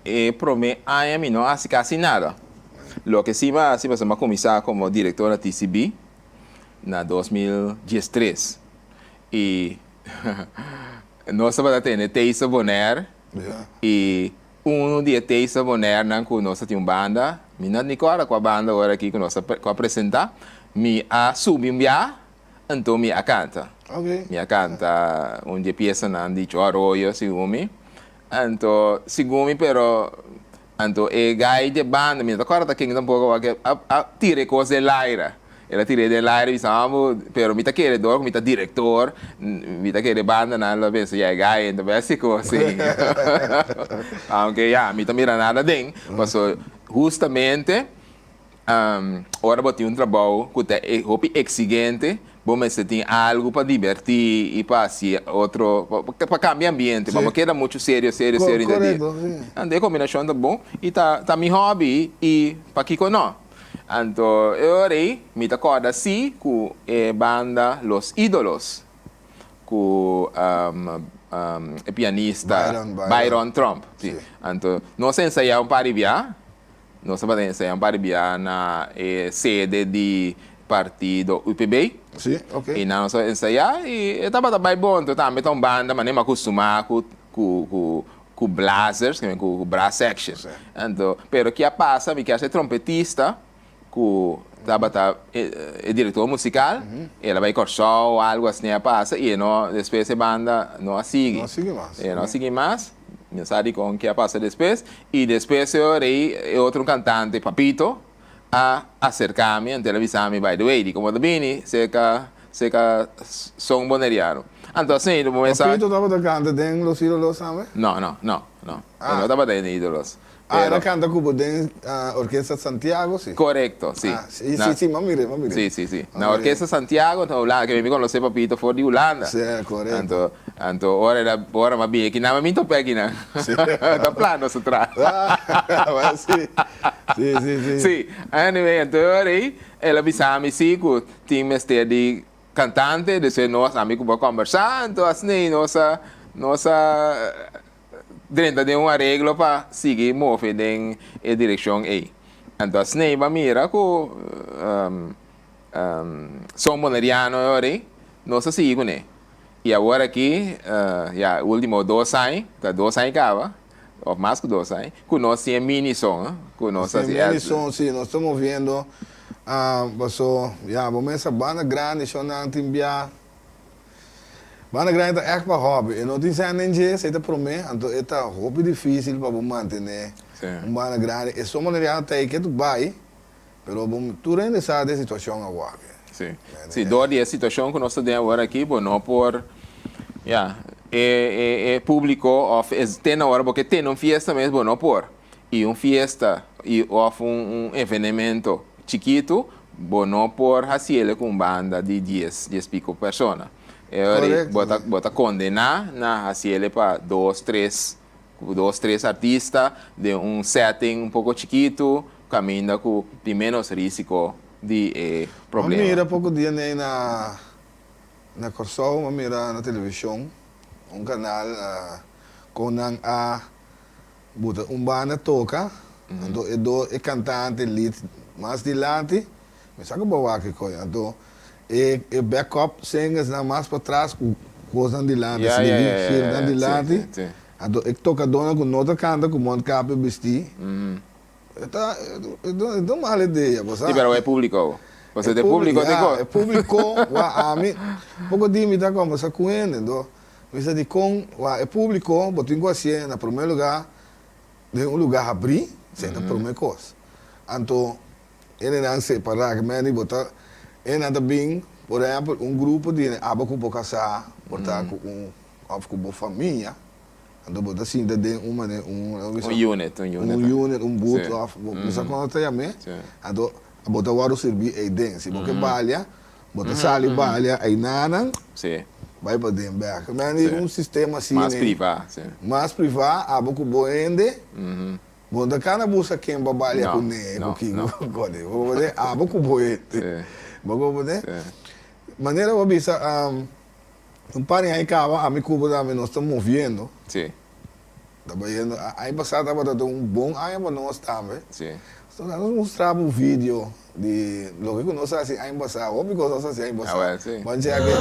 e promé aña mi no a hasi kasi nada. Loke si mi a hasi pasobra mi a kuminsá komo direktor na TCB na 2013 i nos tabata tene Taste of Bonaire i unu di e Taste of Bonairenan ku nos a tin un banda, mi no ni kòrda kua banda ora aki ku nos a ku a presentá, mi a subi un bia anto mi a kanta. Mi a kanta un di e piesanan di Joe Arroyo segun mi. Anto segun mi pero anto e guy di e banda mi no ta kòrda ta ken tampoko wak a a tira e kos den laira. El a tira e den laira i bisa amo pero mi ta kere dor ku mi ta direktor mi ta kere bandanan lo pensa ya e guy ta bai hasi kos ei. Aunke ya mi ta mira nada aden paso hustamente Ora bo tin un trabou ku ta hopi eksigente, bo mester tin algu pa dibertí i pa hasi otro, pa kambia ambiente, pa bo keda muchu serio, serio, serio henter dia. Anto e kombinashon ta bon i ta ta mi hòbi i pakiko nò. Anto e ora ei mi ta kòrda sí ku e banda Los Ídolos ku. e pianista Byron Tromp. Si. Anto nos a ensayá un par di bia, nos tabata ensayá un par di bia na e sede di partido UPB. Si, ok. I nan nos a ensayá i e tabata bai bon. Anto tambe ta un banda manera mi a kustumá ku ku ku ku blazers, ku brass section. Anto, pero ki a pasa mi kier ser trompetista. ku tabata e direktor musikal, el a bai Kòrsou o algu asina a pasa i e no despues e banda no a sigui. No a sigui mas. E no a sigui mas, mi no sa dikon ke a pasa despues i despues e ora ei e otro kantante Papito a aserka mi anto el a bisa mi by the way di komo ta bini serka serka Son Boneriano. Anto asina ei bo mester sa. Papito tabata kanta den Los Ídolos tambe? No, no, no, no. E no tabata den Ídolos. Ah, el a canta cu bo den Orquesta Santiago, si? Corecto, si. Ah, si, si, si, m'a mir'é, m'a mir'é. Si, si, si. Na Orquesta Santiago, na Hulanda, ke mi conoce Papito for di Hulanda. Si, corecto. Anto, anto ora el a, ora m'a bini aki nan, m'a bin tope aki nan. Si. Ta plan nos a traha. Ah, si. Si, si, si. Si. Anyway, anto e ora ei, el a bisa mi si cu tin mester di cantante, despues nos, ami cu bo a combersa, anto asina ei nos a, nos a drenta den un areglo pa sigui move den e direkshon ei. Anto asina bo a mira ku Son Boneriano e ora ei, nos a sigui kuné. I awor aki, ya ultimo dos aña, ta dos aña kaba, òf mas ku dos aña, ku nos tin e mini son, ku nos a hasi. E mini son, si, nos ta moviendo, paso, ya, bo mester banda grandi, shonnan tin bia. Banda grandi ta ègt pa hòbi. E no tin sèn den dje, esei ta promé, anto e ta hopi difísil pa bo mantené un banda grandi. E sombra den riano ta ei ke tu bai, pero bo tur hende sa di e situashon awor aki. Sí, sí, dor di e situashon ku nos ta den awor aki, bo no por, ya, e e e públiko òf e te na ora bo ke tene un fiesta mes, bo no por. I un fiesta i òf un un evenemento chikitu, Bo no por hasiele ku un banda di dies, dies piko persona. E ora ei bo ta, bo ta kondená na hasiele pa dos, tres, ku dos, tres artista den un setting un poko chikitu, kaminda ku tin ménos rísiko di e problema. Mi a mira poko dia nei na na Kòrsou, mi a mira na televishon un kanal kon nan a Bo ta un banda toca, anto e do e cantante lead mas dilanti, mi sa cu bo wak e coy, anto e e backup singers nan mas patras cu cosnan dilanti, asina di shit nan dilanti, anto e tocadornan cu no ta canta cu mondkapje bisti, e ta e ta un mal idea, bo sa. Si, pero e publico, pasobra e publico tin cu. E publico, wak ami, poco di mi ta combersa cu hende, anto Mi sa dikon wak e públiko bo tin ku hasié na promé lugá den un lugá habrí, esei ta promé kos. Anto hendenan separá ke mende bo ta hendenan ta bin por ehèmpel un grupo di hende abo ku bo kasá por ta ku un òf ku bo famia anto bo ta sinta den un manera un Un unit un unit un unit un booth òf bo no sa kon nan ta yam'é anto bo ta wòrdu sirbí eiden si bo ke balia Bo ta sali balia einanan, bai pa den bek. Men di un sistema asina. Mas privá, si. Mas privá, abo ku bo hende, bo no ta kana buska ken pa balia kuné, ku kiko, ku kòne. Bo comprende? Abo ku bo hende. Bo comprende? Manera bo bisa, un par di aña kaba, ami ku bo tambe nos ta moviendo. Ta bayendo. Aña pasá tabata ta un bon aña pa nos tambe. So nan nos mustra bo video di loke ku nos a hasi aña pasá. Hopi kos nos a hasi aña pasá. Ban chek e.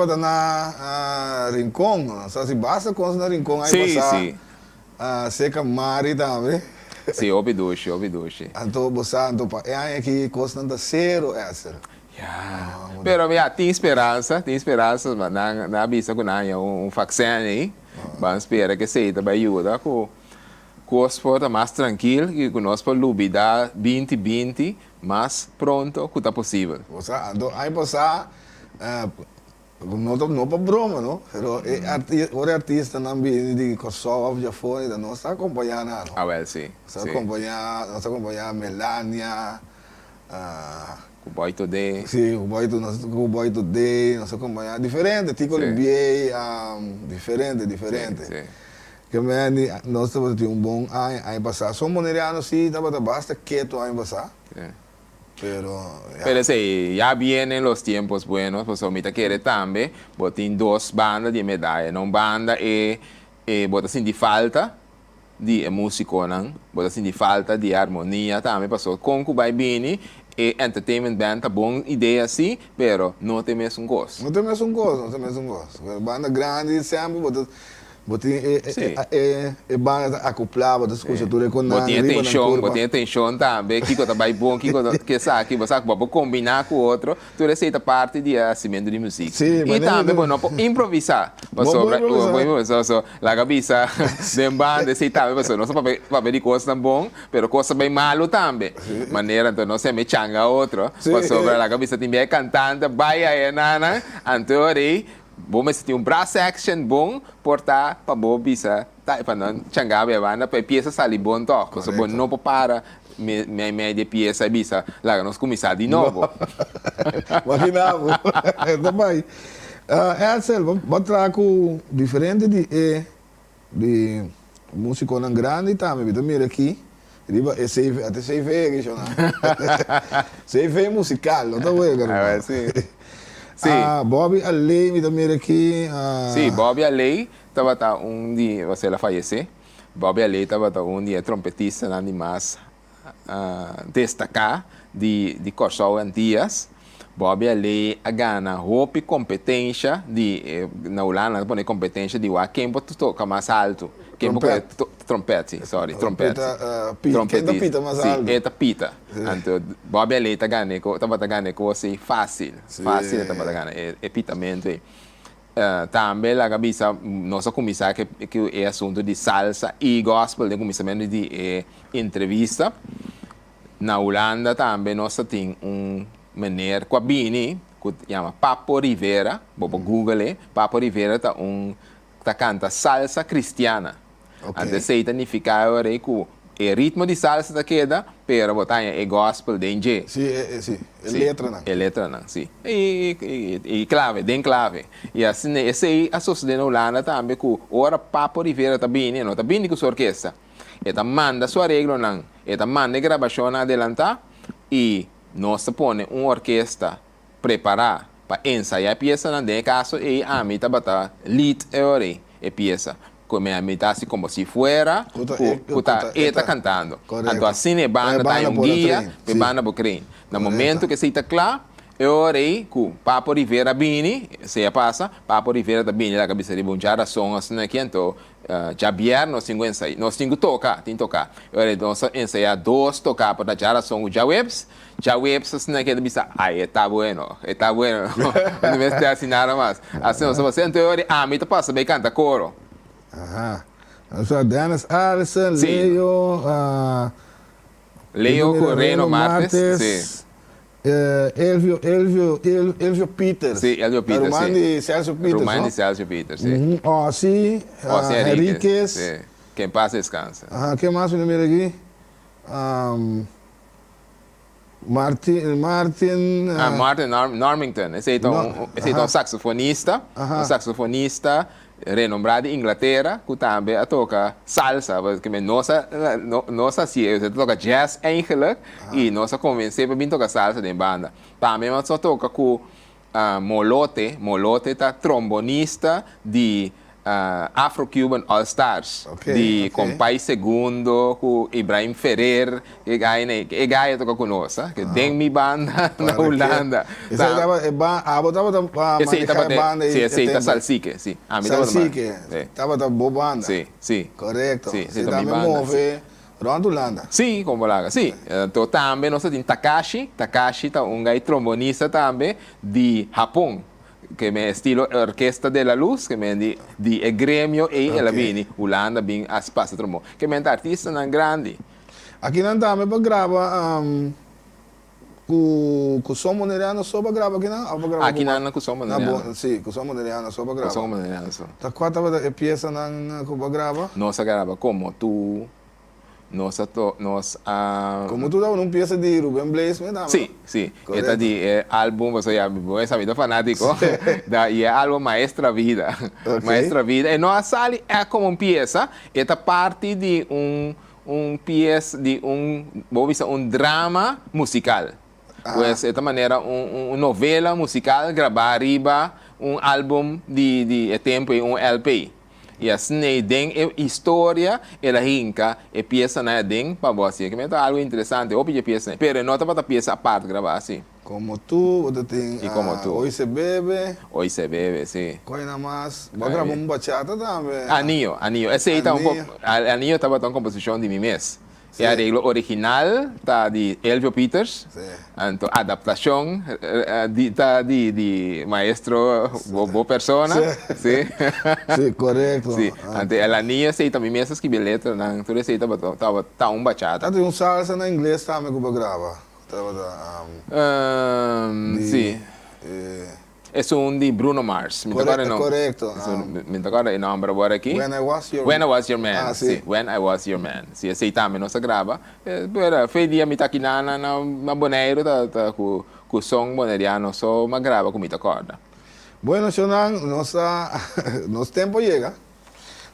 tabata na Rincon, nos a hasi basta kos na Rincon ai pasá seka Mari tambe. Sí, hopi dushi, hopi dushi. Anto bo sa, anto pa e aña aki kosnan ta sero, Esther. Ya, pero ya, tin speransa, tin speransa, nan a bisa ku nan haña un vaksin ei, ban spera ku esei ta bai yuda ku kos por ta mas trankil i ku nos por lubida binti binti mas pronto ku ta posibel. Bo sa, anto aña pasá, no ta no pa broma no, pero e arti ora e artistanan bini di Kòrsou òf djafó ta nos ta akompañá nan no. Awèl si, Nos ta akompañá, nos ta akompañá Melania, Ku Boy Today. Si, ku Boy to nos ku Boy Today, nos a kompañá diferente, Tico Olivier, diferente, diferente. Si, si. Ke men di nos tabata tin un bon aña, aña pasá. Son Boneriano si tabata basta ketu aña pasá. Si. Pero, ya. Pero esei, ya vienen los tiempos buenos, pasobra mi ta kere tambe bo tin dos banda di e medaya. Na un banda e e bo ta sinti falta di e musiconan, bo ta sinti falta di e armonia tambe pasobra con cu bay bini e entertainment band ta bon idea si, pero no ta e mesun cos. No ta e mesun cos, no ta e mesun cos. Banda grandi semper bo ta bo tin e e e banda ta acopla, bo ta scucha tur e conan riba nan curpa. Bo tin e tension tambe, kico ta bay bon, kico ta esaki, bo sa cu bo por combina cu otro. Tur esei ta parti di e hasimentu di muzik. I tambe bo no por improvisá. Pasobra bo por improvisá. So, laga bisa den banda esei tambe pasobra nos ta papia papia di kosnan bon, pero kos ta bai malu tambe. Manera anto nos heme changa otro. Pasobra laga bisa tin bia e kantante bai aye nana, anto rei bo mester tin un brass section bon por ta pa bo bisa ta pa nan changa bo e banda pa e piesa sali bon tòg. Pasobra bo no por para mei mei di e piesa i bisa laga nos kuminsá di nobo. Imagina bo. Ta bai. Edsel, bo a traha ku diferente di e di musikonan grandi tambe. Mi ta mira aki riba e CV, ata e CV aki shona. CV musikal, no ta wega ruman. Si. Bobby Aley mi ta mira aki. Si, Bobby Aley tabata un di, o sea el a fayesé. Bobby Aley tabata un di e trompetistanan di mas destaká di di Kòrsou Antias. Bobby Aley a gana hopi kompetensha di na Hulanda nan ta pone kompetensha di wak ken por toka mas altu. Ken por Trompèt. Trompèt si, sorry, trompèt si. Pita, pi, ken ta pita mas altu? Si, e ta pita. Anto Bobby Aley ta gana e tabata gana e kos ei fásil, fásil e tabata gana e pitamentu ei. Tambe laga bisa nos a kuminsá ku e asuntu di salsa i gospel den kuminsamentu di e entrevista. Na Hulanda tambe nos ta tin un meneer ku a bini ku yama Papo Rivera, bo por google e, Papo Rivera ta un ta kanta salsa kristiana. Anto esei ta nifiká e ora ei ku e ritmo di salsa ta keda, pero bo ta haña e gospel den dje. Sí, e, sí, e letranan. E letranan, sí. I, i, i klave, den klave. I asina, esei a sosodé na Hulanda tambe ku ora Papo Rivera ta bini, e no ta bini ku su orkesta. E ta manda su areglonan, e ta manda e grabashonnan adelantá i nos ta pone un orkesta prepará pa ensayá e piesanan, den e kaso ei ami tabata lead e ora ei e piesa, ku mi ami ta hasi komo si fuera ku ta e ta kantando. Anto asina e banda ta haña un guia pa e banda por krei. Na momento ku esei ta kla, e ora ei ku Papo Rivera bini, esei a pasa, Papo Rivera ta bini laga bisa riba un djarason asina aki, anto Djabier nos tin ku ensayá, nos tin ku toka, tin toka. E ora ei nos a ensayá dos toka pa ta djarason ku djaweps. Djaweps asina ke ta bisa, ai e ta bueno, e ta bueno, no mester hasi nada mas. Asina nos a pasa. Anto e ora ei ami ta pasa bai kanta koro. Aha. Nos a Dennis Allison, Leo, Leo ku Reno Martes, si. Elvio, Elvio, Elvio Peters. Sí, Elvio Peters, sí. Ruman di Celso Peters, no? Ruman di Celso Peters, sí. Ossie, Ossie Henriquez. Sí. Que en paz descanse. Aha, ken mas mi ta mira aki? Martin, Martin. Ah, Martin Normington. Esei ta un, esei ta un saxofonista, un saxofonista renombrá di Inglatera ku tambe a toka salsa, pasobra nos a nos a hasié, e ta toka jazz eigenlijk i nos a konvensé pa bin toka salsa den banda. Tambe nos a toka ku Molote, Molote ta trombonista di. Afro Cuban All Stars di Compay Segundo ku Ibrahim Ferrer e gai nei e gai a toka ku nos a ke den mi banda na Hulanda Esei tabata e ba abo tabata maneha e banda ei si esei ta Salsique si ami tabata Salsique tabata bo banda si si korekto si esei tambe move rònt Hulanda si komo laga si anto tambe nos ta tin Takashi Takashi ta un gai trombonista tambe di Hapon. Ke men estilo Orquesta de la Luz, ke men di di e gremio ei el a bini Hulanda bin a pasa trombon. Ke men ta artistanan grandi. Akinan tambe pa graba ku ku Son Boneriano so pa graba akinan of pa graba ku Akinan ku Son Boneriano. Si, ku Son Boneriano so pa graba. Ku Son Boneriano so. Ta kua tabata e piesanan ku bo a graba? Nos a graba Como Tu. Nos a to, nos a. Como tu tabata un pieza di Ruben Blades mi tambe, no? Sí, sí. E ta di e album, pasobra ya mi bo e sa mi ta fanatico, da i e album Maestra Vida. Maestra Vida, e no a sali èk como un pieza, e ta parti di un, un pieza, di un, bo bisa un drama musical. Pues e ta manera un, un novela musical grabá riba un album di, di e tempo ei, un LP. I asina den e historia el a hinka e piesanan aden pa bo hasié. Kimen ta algu interesante, hopi dje piesanan. Pero e no tabata piesa apart grabá asi. Como tu, bo ta tin I como tu. Hoy se bebe. Hoy se bebe, si. Koi na mas? Bo a graba un bachata tambe. Anillo, Anillo. Esei ta un Anillo. Anillo tabata un komposishon di mi mes. E areglo original ta di Elvio Pieters, anto adaptacion di ta di di maestro bo bo persona, si. Si, corecto. Si, anto el anillo esey ta mi mes a scribi e letranan, tur esey tabata tabata ta un bachata. Tabatin un salsa na ingles tambe cu bo a graba, tabata di Si. Esun di Bruno Mars. Mi ta kòrda e nom. Korekto. Mi ta kòrda e nòmber awor aki. When I Was Your When I Was Your Man. Ah, si. When I Was Your Man. Si, esei tambe nos a graba. Pero fe dia mi ta aki na na Boneiru ta ta ku ku son boneriano so mi a graba ku mi ta kòrda. Bueno, shownan, nos a nos tempo a yega.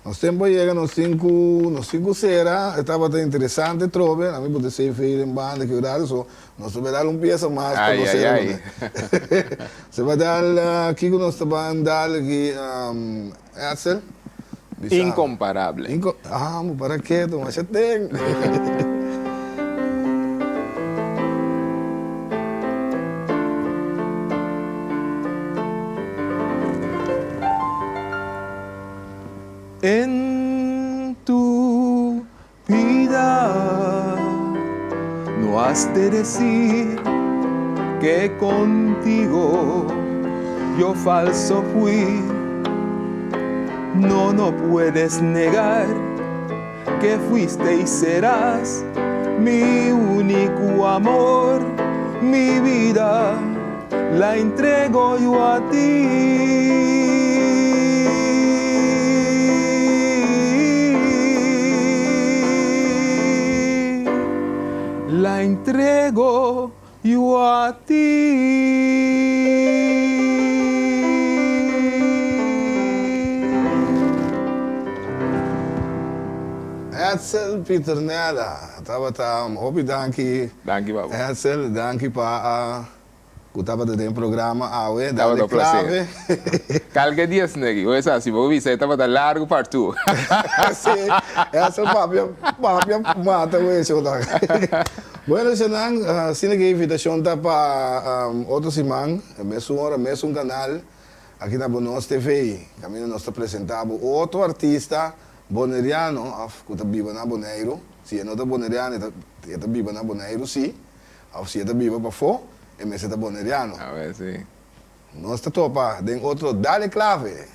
Nos tempo a yega, nos tin ku nos tin ku sera. E tabata interesante trobe. Ami por ta sei fe den banda ki ora so nos ta bai dal un piesa mas pa nos sera kuné. Se bai dal kiko nos ta ban dal aki Edsel? Bisa. Incomparable. Inco ah bo para ketu masha ten. En tu vida no has de decir que contigo yo falso fui. No, no puedes negar que fuiste y serás mi único amor, mi vida la entrego yo a ti. La entrego yo a ti. Edsel Pieternella tabata hopi danki. Danki pa bo. Edsel, danki pa a ku tabata den programa awe. Tabata un placer. Kalke dia snegi, bo sa si bo bisa e tabata largu partu. Si, Edsel papia papia mata wee shownan. Bueno shownan, asina ku e invitashon ta pa otro siman, e mesun ora, mesun kanal, aki na Bonos TV, kaminda nos ta presenta bo otro artista Boneriano of ku ta biba na Boneiru, si e no ta boneriano e ta e ta biba na Boneiru si, of si e ta biba pafó e mester ta boneriano. Awe si. Nos ta topa den otro Dale Clave!